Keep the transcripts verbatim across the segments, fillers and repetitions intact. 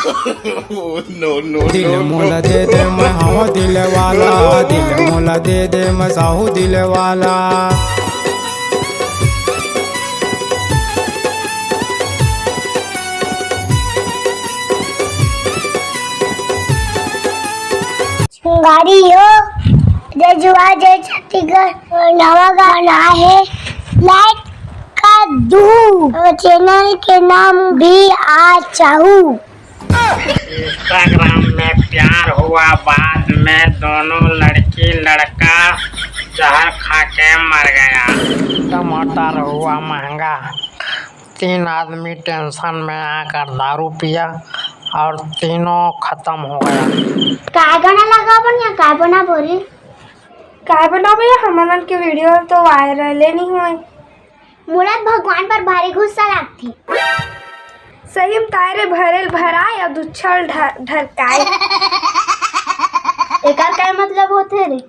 दिल मोला दे दे मैं हवा दिल वाला, दिल मोला दे दे मैं साहू दिल वाला। संगवारी हो, जय जुहार, जय छत्तीसगढ़। नवा गाना है, like कर दू। और चैनल के नाम भी आ चाहू। Instagram में प्यार हुआ, बाद में दोनों लड़की लड़का जहर खा के मर गया। टमाटर हुआ महंगा, तीन आदमी टेंशन में आकर दारू पिया और तीनों खत्म हो गया। काय गाना लगाबो न या काय बनाबो रे? काय बनाबो या, हमन के वीडियो तो वायरल नहीं होय। मोला भगवान पर भारी गुस्सा लागथे। सही में ताय रे, भरेल भराय अउ दुच्छल ढ-, ढरकाय। एकर काय मतलब होथे रे?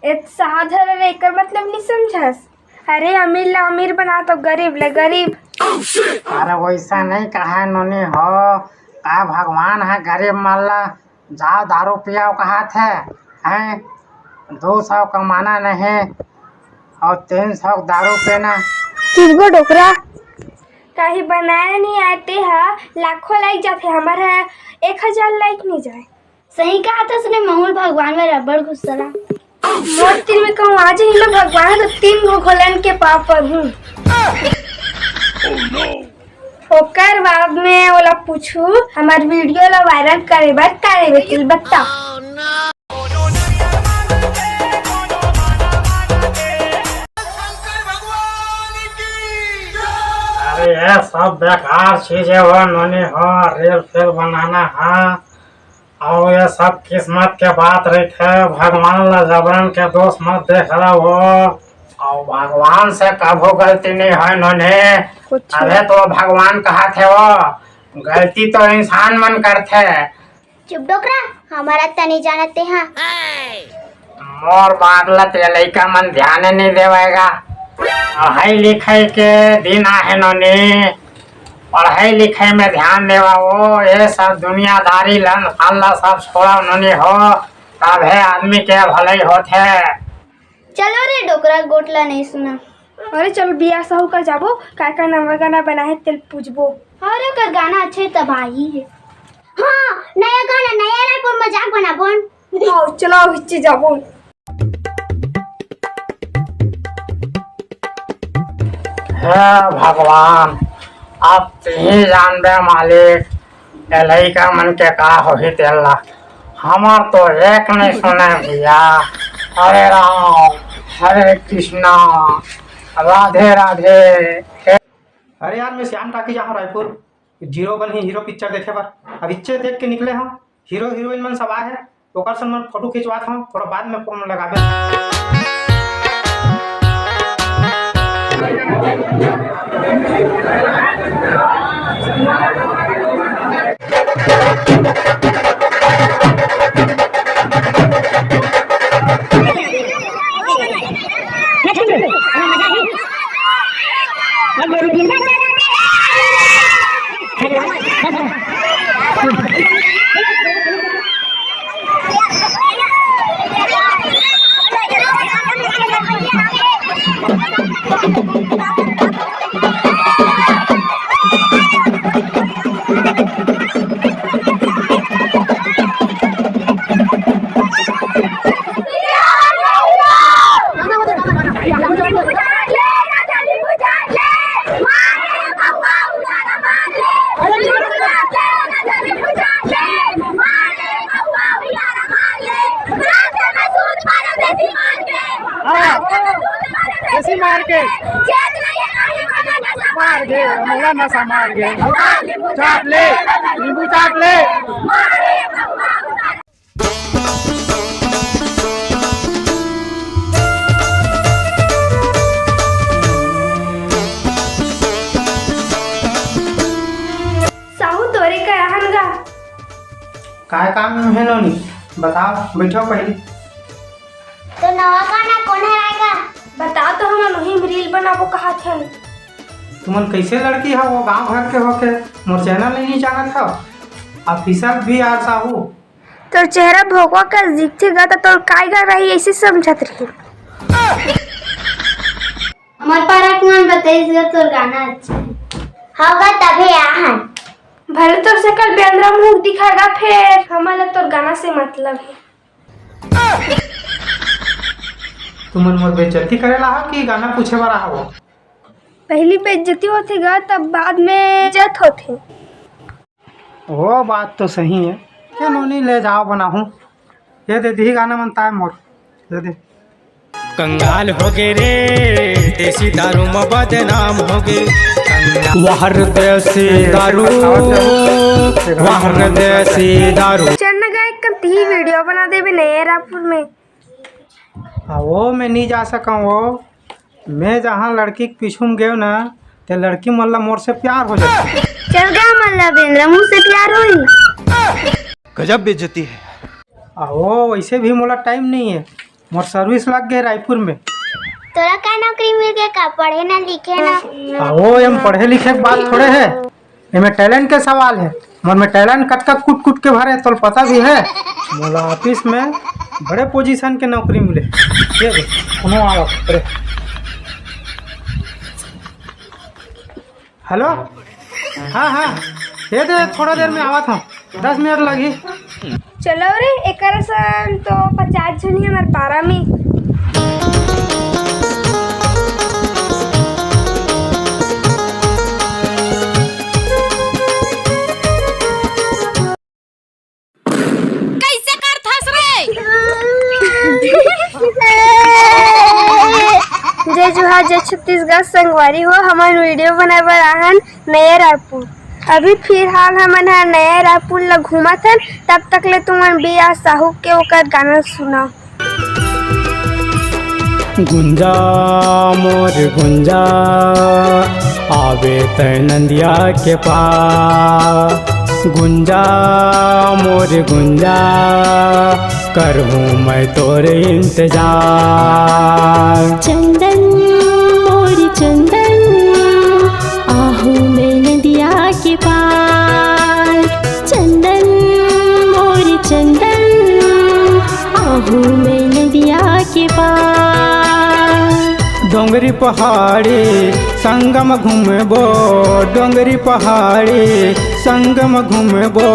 ए साधर रे, एकर मतलब नहीं समझस? अरे, अमीर ला अमीर बना तो गरीब ले गरीब। अरे, वैसा नहीं कहा नोनी हो, का भगवान है गरीब मन ला जाओ दारू पियाओ कहात हे, हैं? दो सौ कमाना नहीं और तीन सौ दारू पीना। चिचगो डोकरा। कहीं बनाए नहीं आते हा, लाखों लाइक जाते, हमारा एक हजार लाइक नहीं जाए। सही कहा था उसने, महूल भगवान में रबड़ घुसला। मोर दिल में कहूँ आज ही लो भगवान, तो तीन गो घोलन के पाँव पर हूँ। ओकर बाद में ओला पूछू, हमार वीडियो ला वायरल करे बर का लेवे के बता। अरे ये सब बेकार चीजें हो नोनी हो, रील फील बनाना है। अउ ये सब किस्मत के बात रहिथे, भगवान ला जबरन के दोष मत देख रहा हो। अउ भगवान से कभू गलती नहीं होय नोनी। कुछ अबे तो भगवान कहाथे वो, गलती तो इंसान मन करथे। चुप डोकरा, हमारा तनी जानते हाँ। मोर बात ला ते लइका मन ध्यान नहीं देवेगा। पढ़ाई लिखाई के दिन आहे नोनी, पढ़ाई लिखाई में ध्यान देवा वो, ये सब दुनियादारी लन फान ला सब छोड़ा नोनी हो, तभे आदमी के भलाई होथे। चलो रे डोकरा, गोठ ला नहीं सुना। अरे चल, बिया साहू कर जाबो, काय का नवा गाना बनाए हे तेल पूछबो। अरे कर गाना अच्छे तबाही है। हाँ, नया गाना, नया album मजाक बनाबोन। आओ चलो, हिच्ची जाबो। हे भगवान, अब तिही जानबे मालिक, ए लइका मन के का होही तेला। हमर तो एक नहीं सुने भैया। हरे राम, हरे कृष्णा, राधे राधे। अरे यार, मैं श्याम टाकी जाहूँ रायपुर, जीरो बनही हीरो पिक्चर देखे बर। अब इच्चे देख के निकले हूँ, हीरो हीरोइन मन सब आए हैं, ओकर संग मन फोटो खिंचवात हूँ, थोड़ा बाद में फोन लगाबे। हाँ, ऐसी मार के। मार के, मोला नशा मार के। चाट ले, नींबू चाट ले। साहू तोरे का रहन गा। काय काम हे नोनी? बताओ, बैठो पहले। तो नवा गाना कोन हर आएगा? बताओ तो, हमन उही में रील बनाबो कहात हन। तुमन कैसे लड़की हो, वो गांव घर के होके मोर चैनल नहीं जानत हो? ऑफिसर भी यार साहू। तोर चेहरा भोकवा कस दिखथे गा, त तोर काय गा रही, ऐसे समझत रही। हमर पारा के मन बताइस गा, तोर गाना अच्छा है। हव गा, तभे आहन। भले तोर सकल बेंदरा मुंह दिखाएगा, फेर हमन ला तोर गाना से मतलब है। तुमन मोर बेइज्जती करे ला हा कि गाना पूछे बर आहा वो? पहली बेइज्जती होथे गा, तब बाद में इज्जत होथे। वो बात तो सही है। क्या नोनी ले जाओ बनाहूँ। ये दे दी गाना मन ताय मोर। दे दे। कंगाल हो गए रे, देसी दारू में बदनाम हो गए। कंगाल वाह रे देसी दारू, वाह रे देसी दारू। चल न गा, एक कन ती वीडियो बना देबे नया रायपुर में। हाँ, वो मैं नहीं जा सका वो। मैं जहाँ लड़की के पीछू में गयो ना, ते लड़की मन ला मोर से प्यार हो जाए। चल गा, मन ला बेंदरा मुंह से प्यार होई। गजब बेइज्जती है। अहो, वैसे भी मोला टाइम नहीं है, मोर सर्विस लग गए रायपुर में। तोला का नौकरी मिल गए का? पढ़े ना लिखे ना। अहो, एम पढ़े लिखे के बात थोड़े है, एमे टैलेंट के सवाल है। मोर में टैलेंट कतका कूट कूट के भरे, तोला पता भी है। मोला ऑफिस में बड़े पोजीशन के नौकरी मिले। ये दे, कोनो आवत रे। हेलो, हाँ हाँ, ये दे, थोड़ा देर में आवत हूँ, दस मिनट लगही। चलो रे, एकर सन तो पचास झन ही हमर पारा में। कैसे करथस रे? जय जोहार, जय छत्तीसगढ़ संगवारी हो, हमन वीडियो बनाए बर आहन नया रायपुर। अभी फिलहाल हमन ह नया रायपुर ल घूमत हन, तब तक ले तुमन बी आर साहू के ओकर गाना सुना। गुंजा मोर गुंजा, आवे तै नंदिया के पार। गुंजा मोर गुंजा, करहूँ मैं तोर इंतजार। चंदन मोर चंदन, आहूँ मैं नदिया के पार। चंदन मोर चंदन, आहूँ मैं नदिया के पार। डोंगरी पहाड़ी संगम घूमबो, डोंगरी पहाड़ी संगम घूमबो,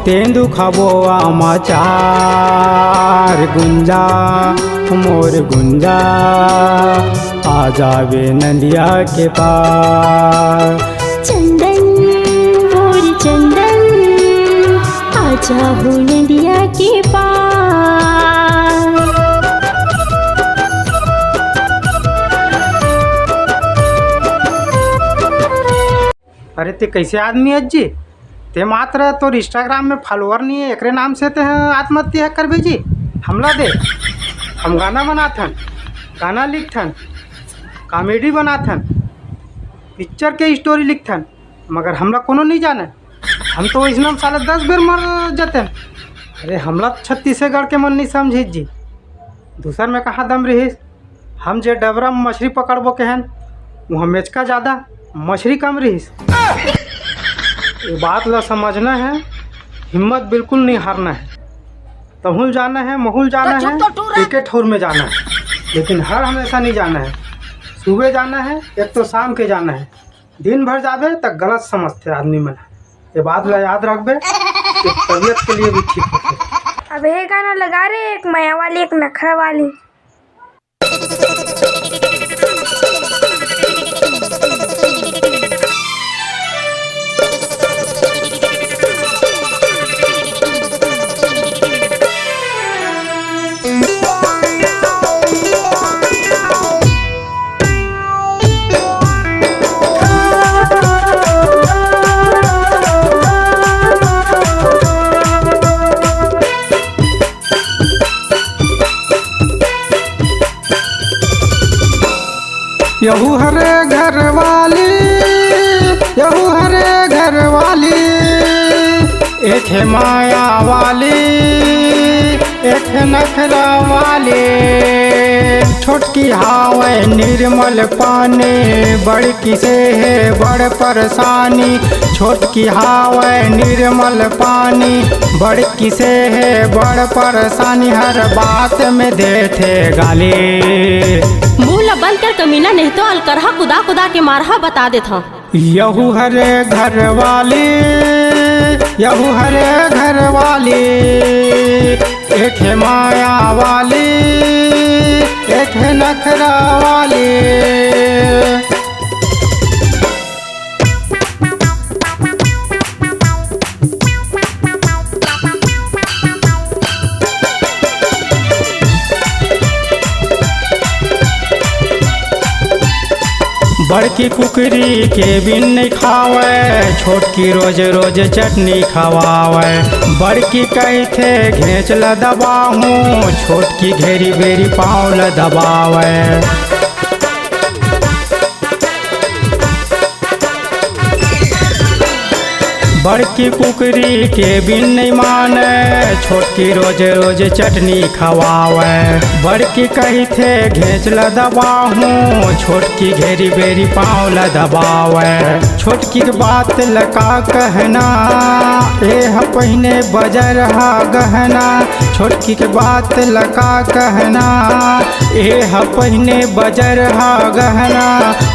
तेंदू खाबो आमाचार। गुंजा मोर गुंजा, आ जावे नदिया के पार। चंदन मोर चंदन, आ जाहू नदिया के पार। अरे ते कैसे आदमी है जी? ते मात्र तोर Instagram में follower नहीं है, एकरे नाम से ते आत्महत्या करबे जी? हमला दे, हम गाना बनाथन, गाना लिखथन, कॉमेडी बनाथन, पिक्चर के स्टोरी लिखथन, मगर हमला कोनो नहीं जाने। हम तो इसमें साले दस बेर मर जाते। अरे हमला तो छत्तीसगढ़ के मन नहीं समझे जी। दूसर में कहाँ दम रहिस? हम जे डबरा में मछरी पकड़बो केहन, वहाँ मेचका ज्यादा, मछरी कम रहिस। ये बात ला समझना है, हिम्मत बिल्कुल नहीं हारना है। तहुल जाना है, महुल जाना तो चुप है, तो टूरा। एके ठौर में जाना है, लेकिन हर हमेशा नहीं जाना है। सुबह जाना है, एक तो शाम के जाना है। दिन भर जाबे त गलत समझथे आदमी मन। ये बात ला याद रखबे, ये तबीयत के लिए भी ठीक होथे। अब ये गाना लगा रे, एक मया वाली, एक नखरा वाली। यहू हरे घर वाली, यहू हरे घर वाली, एक है माया वाली, एक नखरा वाले। छोटकी हावय निर्मल पानी, बड़की से हे बड़ परेशानी। छोटकी हावय निर्मल पानी, बड़की से हे बड़ परेशानी, हर बात में देथे गाली। मुंह ला बंद कर कमीना, नहीं तो अलकरहा कुदा कुदा के मारहा, बता देथंव। यहू हरे घर वाली, यहू हरे घर वाली, एक है माया वाली, एक है नखरा वाली। बड़की कुकरी के बिन नइ खावय, छोटकी रोज रोज चटनी खवावय। बड़की कहिथे घेंच ल दबाहूं, छोटकी घेरी बेरी पांव ल दबावय। बड़की कुकरी के बिन नइ मानय, छोटकी रोज रोज चटनी खवावय। बड़की कहिथे घेंच ल दबाहूं, छोटकी घेरी बेरी पांव ल दबावय। छोटकी के बात ल का कहना, ए ह पहिने बजर हा गहना। छोटकी के बात ल का कहना, ए ह पहिने बजर हा गहना,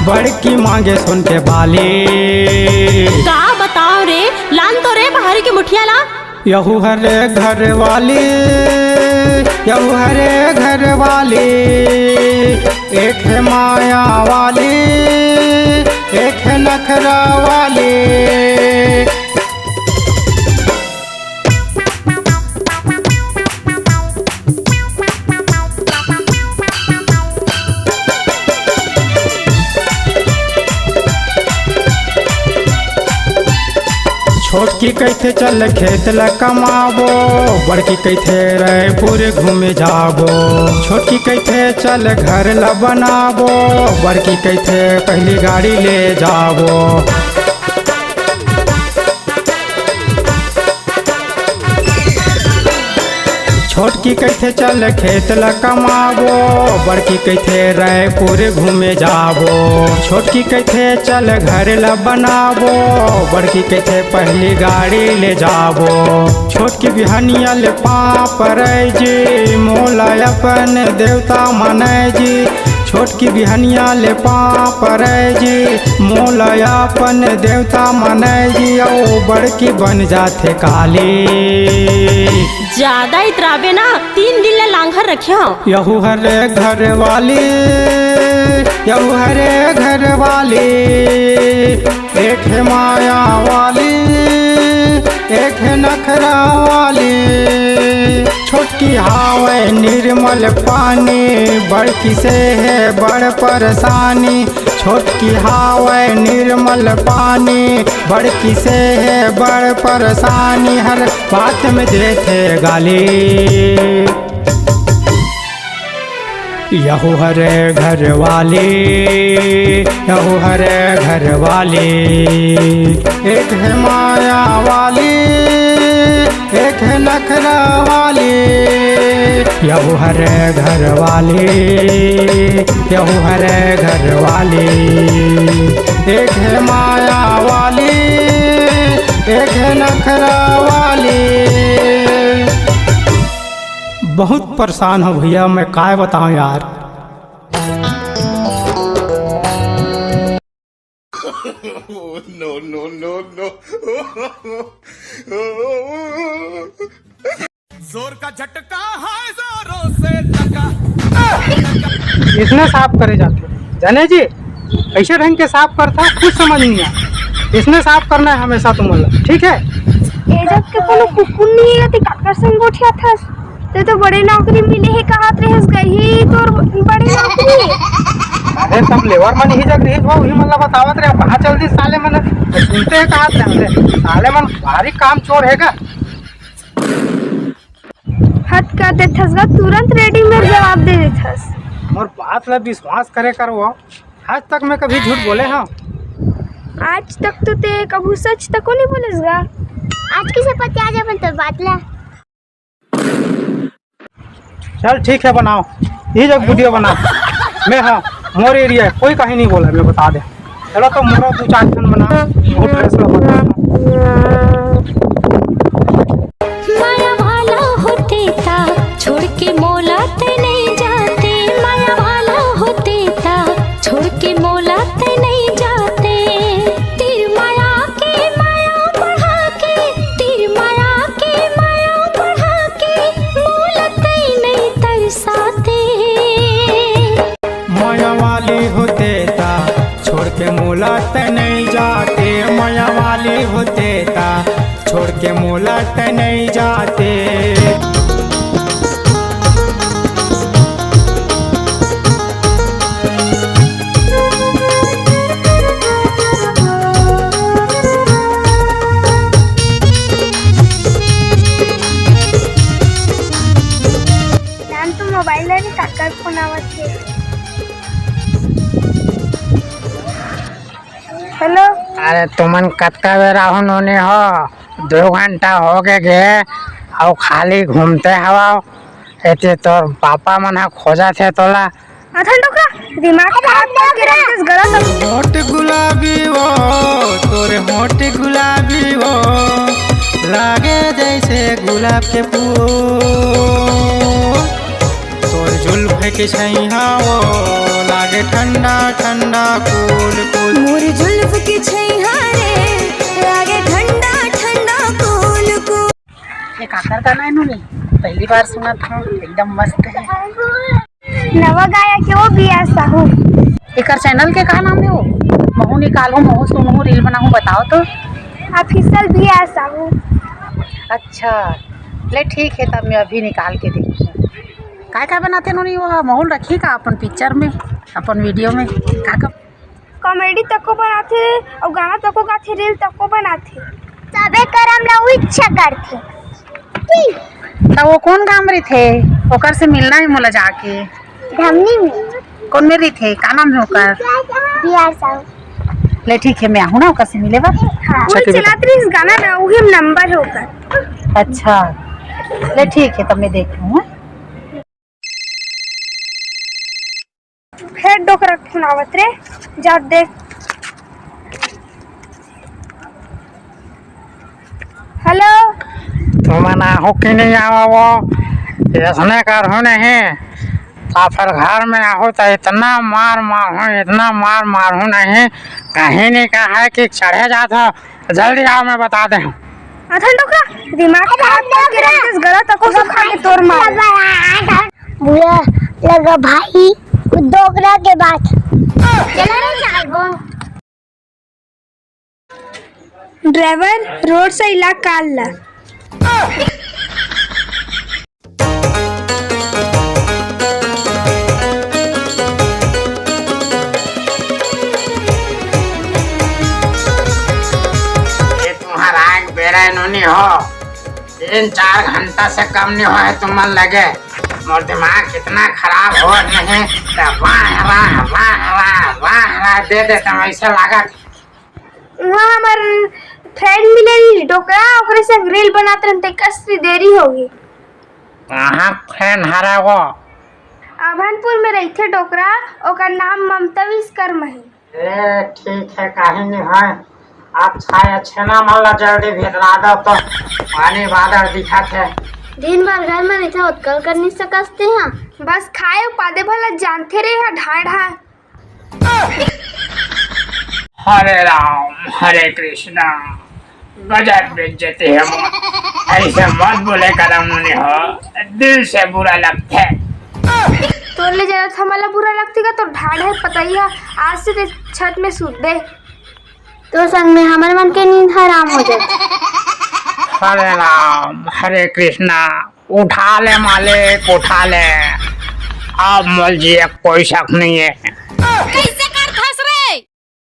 बड़की मांगे सोन के बाली। का बतांव रे, लान तो रे बाहरी के मुठिया ला। यहू हरे घर वाली, यहू हरे घर वाली, एक है माया वाली, एक है नखरा वाली। छोटकी कहिथे चल खेत ल कमाबो, बड़की कहिथे रायपुर घूमे जाबो। छोटकी कहिथे चल घर ल बनाबो, बड़की कहिथे पहली गाड़ी ले जाबो। छोटकी कहिथे चल खेत ल कमाबो, बड़की कहिथे रायपुर घूमे जाबो। छोटकी कहिथे चल घर ल बनाबो, बड़की कहिथे पहली गाड़ी ले जाबो। छोटकी बिहनिया ले पाँव परय जी, मोला अपन देवता मानय जी। छोटकी बिहनिया ले पाँव परय जी, मोला अपन देवता मानय जी, अउ बड़की बन जाथे काली। ज्यादा इतराबे ना, तीन दिन ले लांघर रखे हंव। यहू हरे घर वाली, यहू हरे घर वाली, एक है माया वाली, एक है नखरा वाली। छोटकी हावय निर्मल पानी, बड़की से है बड़ परेशानी। छोटकी हावय निर्मल पानी, बड़की से है बड़ परेशानी, हर बात में देथे गाली। यहू हरे घर वाली, यहू हरे घर वाली, एक है माया वाली, एक है नखरा वाली। यहू हरे घर वाली, यहू हरे घर वाली, एक है माया वाली, एक है नखरा वाली। बहुत परेशान हंव भइया, मैं काय बतावंव यार। No, no, no, no। जोर का झटका है, जोरों से लगा। इसने साफ करे जाथे, जाने जी, अइसे ढंग के साफ करथा, कुछ समझ नइ आय। इसने साफ करना है हमेशा तुमन ला, ठीक है? ए जग के कोनो कुकुर नइ हे, ते काकर संग गोठियाथस? ते तो बड़े नौकरी मिले हे कहत रहेस, गही तोर बड़े नौकरी। अरे, सब लेबर मन इही जग रहिस बा, उही मन ला बतावत रहे, कहाँ चल दिस साले मन? सुनते हैं कहत रहे, साले मन भारी काम चोर हे गा। हद कर देथस गा, तुरंत रेडीमेड जवाब दे देथस। मोर बात ला विश्वास करे कर वो, आज तक मैं कभी झूठ बोले हंव? आज तक तो ते कभू सच तको नइ बोलेस गा। आज कइसे पतिया जाबे तोर बात ला? चल ठीक है, बनाओ, ये जग वीडियो बना। मैं, हाँ, मोर एरिया है, कोई कहीं नहीं बोला, मैं बता दे। चलो तो मोरो दो चार ठन बना, वो फैसला बना। माया वाला होते ता छोड़ के मोला ते नहीं जाते, माया वाला होते ता छोड़ के मोला ते नहीं जाते। तीर माया के माया बढ़ा के, तीर माया के माया बढ़ा के, मोला ते नहीं तरसाते। माया वाली होते ता छोड़ के मोला ते नहीं जाते, माया वाली होते ता छोड़ के मोला ते नहीं जाते। नान तो मोबाइल ले काकर फोन आवत हे। हेलो। अरे तुमन कतका बेरा हो नोनी हो, दो घंटा हो गे गे, अउ खाली घूमते हवा। एती तोर पापा मन ह खोजत हे तोला। अथन डोकरा, दिमाग खराब करके रख देस गलत। होठ गुलाबी वो, तोरे होठ गुलाबी वो, लागे जैसे गुलाब के फूल। तोर जुल्फ के छैहा वो, लागे ठंडा ठंडा कूल कूल। मोर जुल्फ के छैहा रे, लागे ठंडा ठंडा कूल कूल। ये काकर गाना है नूनी? पहली बार सुनत हूँ, एकदम मस्त है। नवा गायक है वो बी आर साहू। एकर चैनल के का नाम है वो? महू निकालहूँ, महू सुनहूँ, रील बनाहूँ, बताओ तो। ऑफिशियल बी आर साहू। अच्छा, ले ठीक है, तब मैं अभी निकाल के देखती हूँ। काय काय बनाते नूनी वो? महू ल रखी का अपन पिक्चर में, अपन वीडियो में? का का कॉमेडी तको बनाथे अउ गाना तको गाथे, रील तको बनाथे। सबे करम ला उइच्छा करथे। त वो कोन गांव में रहिथे? ओकर से मिलना हे मोला जाके। धामनी में। कोन में रहिथे? का नाम हे ओकर? बी आर साहू। ले ठीक हे, मैं आहूँ ना ओकर से मिले बर। हाँ। अच्छा, वही ठीक हे। चलात रहिस गाना ना, उही में नंबर हे ओकर। अच्छा, ले ठीक हे, तब मैं देख लूँ, हाँ? फेर डोकरा के फोन आवत रे, जा देख। हेलो। तुमन आहू कि नहीं आवा वो? अइसने करहूँ नहीं, त फेर घर में आहू त इतना मार मारहूँ, इतना मार मारहूँ नहीं, कहीं नहीं कहा है कि चढ़े जात हो। जल्दी आओ, मैं बता दे हूँ। अथन डोकरा, दिमाग खराब करके रख देस, गलत अको सुखा के तोर मार। बुरा लगा भाई, डोकरा के बात। चलो रे, चलबो। ड्राइवर, रोड से इला कार ला। ये तुम्हारा आग बेरा नोनी हो, तीन चार घंटा से कम नहीं होय तुमन लगे। मोर दिमाग इतना खराब हो नहीं, त वाह, वाह, वाह, वाह, वाह, वाह, दे दे, तुम ऐसे लागत। वहाँ हमार फ्रेंड मिले रही डोकरा, ओकरे संग रील बनात रहन, ते कस से देरी होगी। कहाँ फ्रेंड हरा वो? अभनपुर में रहिथे डोकरा, ओकर नाम ममता विश्वकर्मा हे। ए, ठीक हे, काहे नहीं होय। अच्छा हे, छेना मन ला जल्दी भिजवा दो तो, पानी बादल दिखत हे। दिन भर घर में रहिथे, ओतका ल कर नहीं सकस ते हा। बस खाए पादे भला जानथे रे हा, ढाढ़ा। हरे राम, हरे कृष्णा। गजब बेइज्जती हे मोर। ऐसे मत बोले करम नोनी हो, दिल से बुरा लगथे। तोर ले ज्यादा हमला बुरा लगथे का? तोर ढाढ़ हे पतइया, आज से ते छत में सूत दे। तोर संग में हमर मन के नींद हराम हो जाथे। हरे राम, हरे कृष्णा। उठा ले मालिक, उठा ले, अब मोला जिए के कोई शक नहीं हे। कैसे